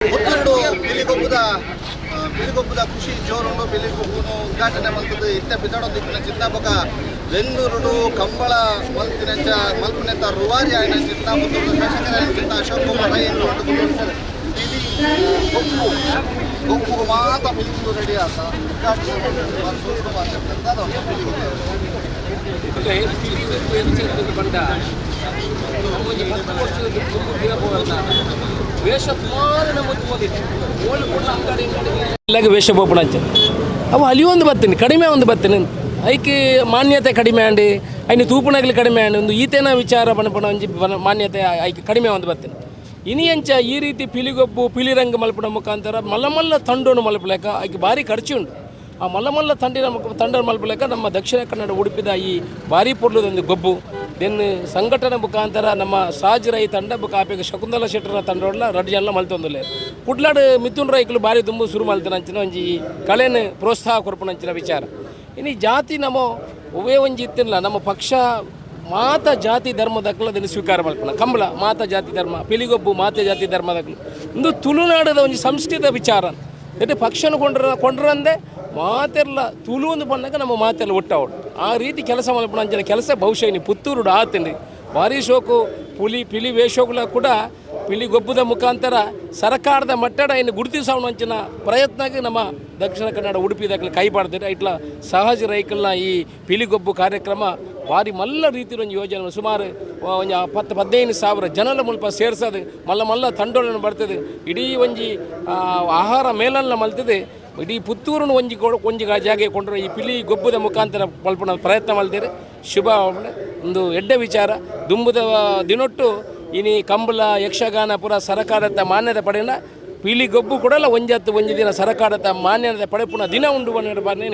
ಪುತ್ತೂರುಡು ಪಿಲಿಗೊಬ್ಬುದ ಪಿಲಿಗೊಬ್ಬುದ ಖುಷಿ ಜೋರುಂಡು. ಪಿಲಿಗೊಬ್ಬುನು ಉದ್ಘಾಟನೆ ಮಲ್ತದ್ದು ಇತ್ತೆ ಪಿದಡೊಂದಿತ್ತಿನ ಚಿತ್ತ ಬೊಕ ಬೆಂಗಳೂರುಡು ಕಂಬಳ ಮಲ್ತಿನಂಚ ಮಲ್ಪುನೆತ ರೂವಾರಿ ಆಯಿನ ಚಿತ್ತ ಪುತ್ತೂರು ಶಾಸಕರಾಯಿನ ಚಿತ್ತ ಅಶೋಕ್ ಕುಮಾರ್ ರೈ ಸರ್. ಪಿಲಿ ಗೊಬ್ಬು ಗೊಬ್ಬುಗು ಮಾತ ಪಿಲಿಗೊಬ್ಬು ರೆಡಿ ಆತ ಉದ್ಘಾಟನೆ ಮಲ್ತದ್ದು ಪಿಲಿಗೊಬ್ಬು. ಪಿಲಿಗೊಬ್ಬು ಎಂಚ ಪಂಡ, ಒಂಜಿ 10 ವರ್ಷದ ಗೊಬ್ಬು ಪಿರ ಪೋವರ್ನ ವೇಷ ಸುಮಾರು ನಮ್ಮ ತೂವೊಂದಿತ್ತು. ಓಲು ಕೂಡ ಅಂಗಡಿ ಅಂಗಡಿ ವೇಷ ಪೋಪುಣಂಚ ಅವು ಅಲಿಯೊಂದು ಬತ್ತೀನಿ, ಕಡಿಮೆ ಒಂದು ಬತ್ತೀನಿ. ಐಕ್ ಮಾನ್ಯತೆ ಕಡಿಮೆ ಆಂಡ್, ಐನ ತೂಪುನಗಲಿ ಕಡಿಮೆ ಆಂಡ್. ಒಂದು ಈತೇನ ವಿಚಾರ ಪಣಪಣ ಒಂಜಿ ಮಾನ್ಯತೆ ಐಕ್ ಕಡಿಮೆ ಒಂದು ಬತ್ತೀನಿ. ಇನಿ ಅಂಚ ಈ ರೀತಿ ಪಿಲಿಗೊಬ್ಬು ಪಿಲಿರಂಗ ಮಲ್ಪುನ ಮುಖಾಂತರ ಮಲ್ಲ ಮಲ್ಲ ತಂಡೋನು ಮಲ್ಪಲೆಕ ಐಕ್ ಭಾರಿ ಖರ್ಚು ಉಂಡು. ಆ ಮಲ್ಲ ಮಲ್ಲ ತಂಡಿನ ತಂಡ ಮಲ್ಪಲೆಕ ನಮ್ಮ ದಕ್ಷಿಣ ಕನ್ನಡ ಉಡುಪಿದ ಈ ಭಾರಿ ಪೊರ್ಲುದೊಂದು ಗೊಬ್ಬು then ಸಂಘಟನೆ ಮುಖಾಂತರ ನಮ್ಮ ಸಾಜ್ ರೈ ತಂಡ ಬೊಕ ಆಪೆಗ್ ಶಕುಂತಲ ಶೆಟ್ಟರ ತಂಡೋಡ್ಲ ರಡ್ಡ್ ಜನಲ ಮಲ್ತೊಂದುಲ್ಲೆರ್. ಕುಡ್ಲಾಡ್ ಮಿಥುನ್ ರೈಕುಲು ಭಾರಿ ದುಂಬು ಸುರು ಮಲ್ತಿನಂಚಿನ ಒಂಜಿ ಕಲೆನ್ ಪ್ರೋತ್ಸಾಹ ಕೊರ್ಪುನಂಚಿನ ವಿಚಾರ. ಇನಿ ಜಾತಿ ನಮ್ಮ ಒವ್ವೇ ಒಂಜಿ ಇತ್ತಿಲ್ಲ, ನಮ್ಮ ಪಕ್ಷ ಮಾತ ಜಾತಿ ಧರ್ಮದಕ್ಕಲು ಅದನ್ನು ಸ್ವೀಕಾರ ಮಲ್ಪುನ. ಕಂಬಳ ಮಾತ ಜಾತಿ ಧರ್ಮ, ಪಿಲಿಗೊಬ್ಬು ಮಾತ ಜಾತಿ ಧರ್ಮದಕ್ಕಲು. ಒಂದು ತುಳುನಾಡದ ಒಂಜಿ ಸಂಸ್ಕೃತ ವಿಚಾರ ಎಡ್ಡೆ. ಪಕ್ಷನ ಕೊಂಡ್ರ ಕೊಂಡ್ರಂದೆ ಮಾತೆರ್ಲ ತುಳು ಒಂದು ಬಂದಾಗ ನಮ್ಮ ಮಾತೆಲ್ಲ ಒಟ್ಟಾವಡು. ಆ ರೀತಿ ಕೆಲಸ ಮಲ್ಪುನ ಅಂಚಿನ ಕೆಲಸ ಬಹುಶಃ ಇನಿ ಪುತ್ತೂರುಡು ಆತಂಡು. ಭಾರಿ ಶೋಕು. ಪುಲಿ ಪಿಲಿ ವೇಷಗಳ ಕೂಡ ಪಿಲಿ ಗೊಬ್ಬದ ಮುಖಾಂತರ ಸರ್ಕಾರದ ಮಟ್ಟಡ ಇನ್ನು ಗುರುತಿಸೋಣ ಅಂಚಿನ ಪ್ರಯತ್ನಕ್ಕೆ ನಮ್ಮ ದಕ್ಷಿಣ ಕನ್ನಡ ಉಡುಪಿ ದಾಖಲೆ ಕೈ ಬಾರ್ದಿರ. ಇಟ್ಲ ಸಹಜ ರೈಕಲ್ನ ಈ ಪಿಲಿಗೊಬ್ಬು ಕಾರ್ಯಕ್ರಮ ಭಾರಿ ಮಲ್ಲ ರೀತಿಯ ಒಂದು ಯೋಜನೆ. ಸುಮಾರು ಒಂಜಿ 10-15 ಸಾವಿರ ಜನರ ಮುಲ್ಪ ಸೇರ್ಸದು, ಮಲ್ಲ ಮಲ್ಲ ತಂಡೋಳನ್ನು ಬರ್ತದೆ. ಇಡೀ ಒಂಜಿ ಆಹಾರ ಮೇಲನ್ನ ಮಲ್ತದೆ. ಇಡೀ ಪುತ್ತೂರುನು ಒಂಜಿ ಒಂಜಿ ಜಾಗೆ ಕೊಂಡ್ರೆ ಈ ಪಿಲಿ ಗೊಬ್ಬದ ಮುಖಾಂತರ ಮಲ್ಪುನ ಪ್ರಯತ್ನ ಮಲ್ತೇವೆ. ಶುಭ, ಒಂದು ಎಡ್ಡೆ ವಿಚಾರ. ದುಂಬುದ ದಿನೊಟ್ಟು ಇನಿ ಕಂಬಳ ಯಕ್ಷಗಾನ ಪೂರ ಸರಕಾರದ ಮಾನ್ಯತೆ ಪಡೆಯನ ಪಿಲಿ ಗೊಬ್ಬು ಕೂಡಲ ಒಂಜತ್ತು ಒಂಜಿ ದಿನ ಸರಕಾರದ ಮಾನ್ಯತೆ ಪಡೆಪುನ ದಿನ ಉಂಡು ಬನ್ನ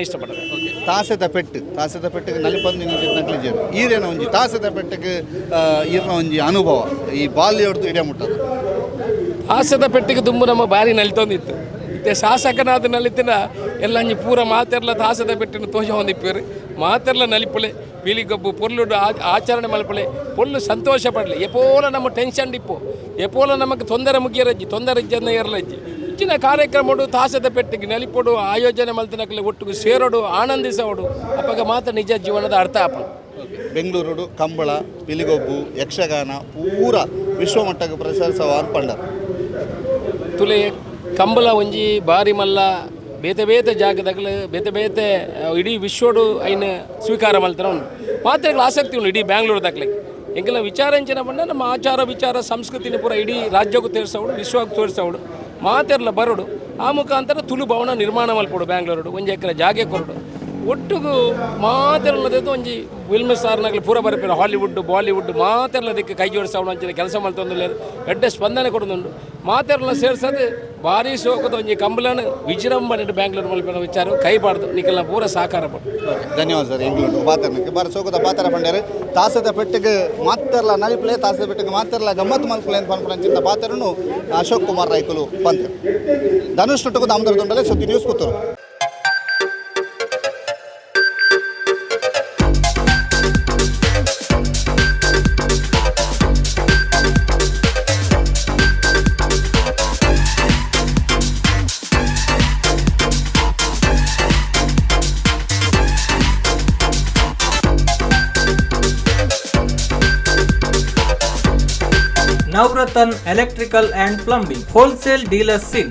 ಇಷ್ಟಪಡ್ತಾರೆ. ತಾಸೆದ ಪೆಟ್ಟು, ತಾಸೆದ ಪೆಟ್ಟಿಗೆ ನಲಿಪಂದು ನಕ್ಲಿಜೇರು. ಈರೇನ ಒಂಜಿ ತಾಸೆದ ಪೆಟ್ಟಿಗೆ ಈರ್ನ ಒಂಜಿ ಅನುಭವ ಈ ಬಾಲ್ಯ ಹೊಡೆದು ಇಡೇ ಮುಟ್ಟದು? ಹಾಸ್ಯದ ಪೆಟ್ಟಿಗೆ ದುಂಬು ನಮ್ಮ ಬಾರಿ ನಲಿತೊಂದಿತ್ತು. ಇತ್ತೆ ಶಾಸಕನಾದ ನಲಿತಿನ ಎಲ್ಲ ಅಂಜಿ ಪೂರ ಮಾತೆರ್ಲ ತಾಸದ ಪೆಟ್ಟಿನ ತೋಜ ಹೊಂದಿಪ್ಪೇರು. ಮಾತೆರ್ಲ ನಲಿಪುಲೆ, ಪೀಲಿಗೊಬ್ಬು ಪೊರ್ಲುಡು ಆಚರಣೆ ಮಲ್ಪಲೆ, ಪೊರ್ಲು ಸಂತೋಷ ಪಡಲಿ. ಎಪೋಲ ನಮ್ಮ ಟೆನ್ಷನ್ ಇಪ್ಪು, ಎಪೋಲ ನಮಗೆ ತೊಂದರೆ ಮುಗಿಯರಜ್ಜಿ, ತೊಂದರೆ ಇಜ್ಜನ್ನ ಇರಲಜ್ಜಿ. ಇಚ್ಚಿನ ಕಾರ್ಯಕ್ರಮಡು ತಾಸದ ಪೆಟ್ಟಿಗೆ ನಲಿಪೊಡು, ಆಯೋಜನೆ ಮಲ್ತಿನಕಲೆ ಒಟ್ಟಿಗೆ ಸೇರೋಡು, ಆನಂದಿಸೋಡು. ಅಪ್ಪಗ ಮಾತ್ರ ನಿಜ ಜೀವನದ ಅರ್ಥ ಆಪುಂಡು. ಬೆಂಗಳೂರುಡು ಕಂಬಳ, ಪಿಲಿಗೊಬ್ಬು, ಯಕ್ಷಗಾನ ಪೂರ ವಿಶ್ವಮಟ್ಟಕ್ಕೆ ಪ್ರಶಂಸವ ಪಂಡರ್. ತುಲೆ ಕಂಬಳ ಒಂಜಿ ಬಾರಿ ಮಲ್ಲ ಬೇತೆ ಬೇತೆ ಜಾಗದಾಗಲು ಬೇತೆ ಬೇತೆ ಇಡೀ ವಿಶ್ವಡು ಐನ್ ಸ್ವೀಕಾರ ಮಲ್ತನ ಉಂಡು. ಮಾತ್ರ ಆಸಕ್ತಿ ಉಂಡು ಇಡೀ ಬ್ಯಾಂಗ್ಳೂರು ದಾಖಲೆ. ಎಂಕೆಲ್ಲ ವಿಚಾರ ಎಂಚಿನ ಪಂಡ, ನಮ್ಮ ಆಚಾರ ವಿಚಾರ ಸಂಸ್ಕೃತಿನ ಪೂರ ಇಡೀ ರಾಜ್ಯಕ್ಕೂ ತೋರಿಸವಡು, ವಿಶ್ವಕ್ಕೂ ತೋರಿಸವಡು. ಮಾತೆರ್ಲ ಬರೋಡು. ಆ ಮುಖಾಂತರ ತುಳು ಭವನ ನಿರ್ಮಾಣ ಮಲ್ಪೊಡು. ಬ್ಯಾಂಗ್ಳೂರುಡು 1 ಎಕರೆ ಜಾಗೆ ಕೊರಡು. ಒಟ್ಟುಗು ಮಾತೆರ್ಲದ ಒಂಜಿ ಫಿಲ್ಮ್ ಸ್ಟಾರ್ನಾಗಲಿ ಪೂರ ಬರ್ಪಿರ, ಹಾಲಿವುಡ್ ಬಾಲಿವುಡ್ ಮಾತೆರ್ಲ ದಿಕ್ಕ ಕೈ ಜೋಡಿಸವಣ ಅಂಚಿನ ಕೆಲಸ ಮಲ್ತೊಂದುಲ್ಲೆರ್. ಎಡ್ಡೆ ಸ್ಪಂದನೆ ಕೊಡೋದುಂಡು. ಮಾತೆರ್ಲ ಸೇರ್ಸದು ಭಾರಿ ಶೋಕದ ಒಂಜಿ ಕಂಬಳನ ವಿಜೃಂಭಣೆ ಬ್ಯಾಂಗ್ಳೂರು ಮಲ್ಪಿನ ವಿಚಾರ ಕೈ ಬಾರ್ದು. ನಿಕಲ್ನ ಪೂರ ಸಹಕಾರ ಪಡು. ಧನ್ಯವಾದ ಸರ್. ಎಂಗ್ಲೂರು ಪಾತ್ರನಕ್ಕೆ ಬಾರ ಸೋಕದ ಪಾತ್ರ ಪಂಡ್ಯಾರು. ತಾಸದ ಪೆಟ್ಟಿಗೆ ಮಾತೆರ್ಲ ನಲಿಪ್ಲೆ, ತಾಸದ ಪೆಟ್ಟಿಗೆ ಮಾತೆರ್ಲ ಗಮ್ಮತ್ತು ಮಲ್ಪಲೆ ಅಂತ ಪನ್ಪುನಂಚಿನ ಪಾತ್ರನು ಅಶೋಕ್ ಕುಮಾರ್ ರೈಕುಲು ಪಂತ್. ಧನುಷ್ ನೊಟ್ಟುಗು ದಾಮೋದರ ದುಂಡಲೆ, ಸುದ್ದಿ news, Puttur. Navratan Electrical and Plumbing, wholesale dealers in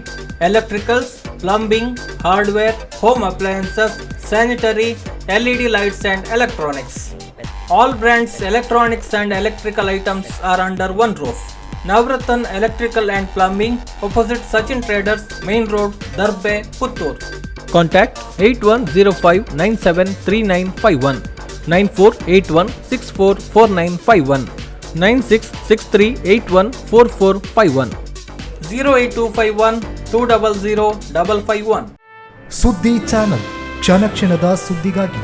electricals, plumbing, hardware, home appliances, sanitary, LED lights and electronics. All brands electronics and electrical items are under one roof. Navratan Electrical and Plumbing, opposite Sachin Traders, Main Road, Darbe, Puttur. Contact 8105973951, 9481644951, 9663814451, 08251200551. ಸುದ್ದಿ channel, ಕ್ಷಣ ಕ್ಷಣದ ಸುದ್ದಿಗಾಗಿ.